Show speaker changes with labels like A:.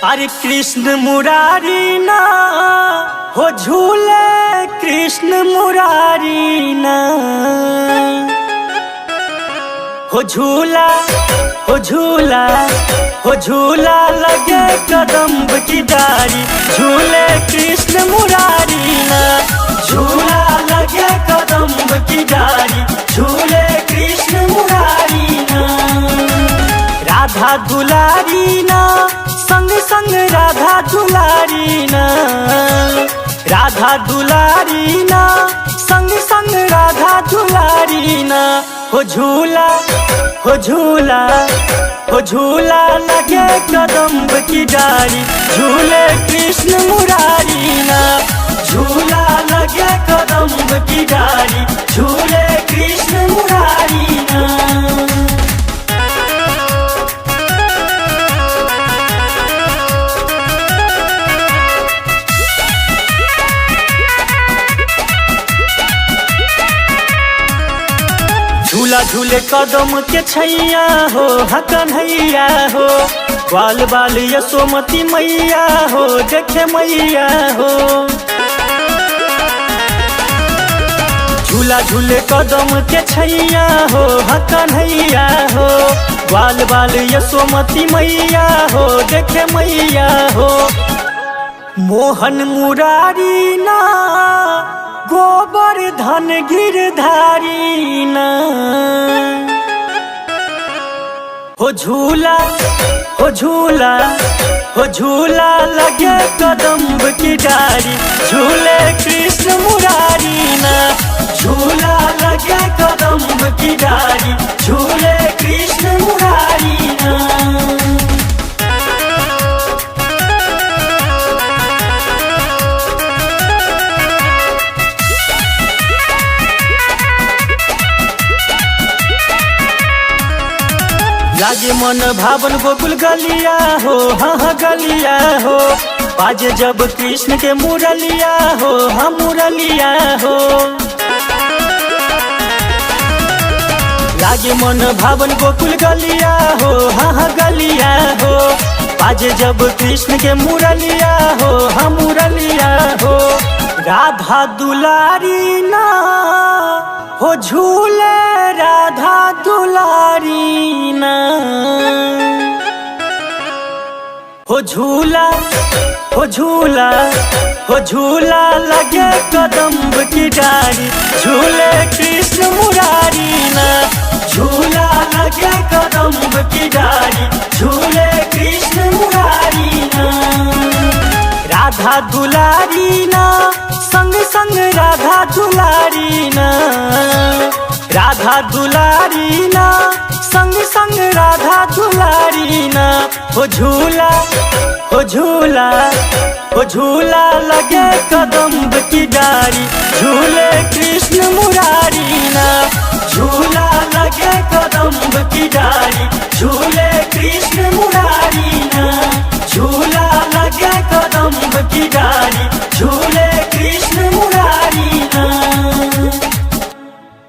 A: हरे कृष्ण मुरारी ना हो झूले कृष्ण मुरारी ना हो झूला, हो झूला, हो झूला लगे कदम्ब की डारी, झूले कृष्ण मुरारी ना। झूला लगे कदम्ब की डारी, झूले कृष्ण मुरारी ना। राधा दुलारी ना, संग संग राधा दुलारी ना। राधा दुलारी ना, संग संग राधा दुलारी ना। हो झूला, हो झूला, हो झूला लगे कदम्ब की डारी, झूले कृष्ण मुरारी ना। झूला लगे कदम्ब की डारी, झूले कृष्ण मुरारी ना। झूला झूले कदम के छैया हो कन्हैया हो, बाल बाल यशोमती मैया हो देखे मैया हो। झूला झूले कदम के छैया हो कन्हैया हो, बाल बाल यशोमती मैया हो देखे मैया हो। मोहन मुरारी ना, गोवर्धन गिरधारी ना। हो झूला, हो झूला, हो झूला लगे कदम्ब की डारी, झूले कृष्ण मुरारी ना। झूला लगे कदम्ब की डारी, झूले कृष्ण मुरारी ना। लागे मन भावन गोकुल गलिया हो, हाँ गलिया हो, बाजे जब कृष्ण के मुरलिया हो, हाँ मुरलिया हो। लागे मन भावन गोकुल गलिया हो, हाँ गलिया हो, बाजे जब कृष्ण के मुरलिया हो, हाँ मुरलिया हो। राधा दुलारी ना, हो झूले राधा दुलारी ना। हो झूला, हो झूला, हो झूला लगे कदम्ब की डारी, झूले कृष्ण मुरारी ना। झूला लगे कदम्ब की डारी, झूले कृष्ण मुरारी ना। राधा दुलारी ना, संग संग राधा दुलारी ना। राधा दुलारी ना, संग संग राधा दुलारी ना। हो झूला, हो झूला, हो झूला लगे कदम्ब की डारी, झूले कृष्ण मुरारी ना। झूला लगे कदम्ब की डारी, झूले कृष्ण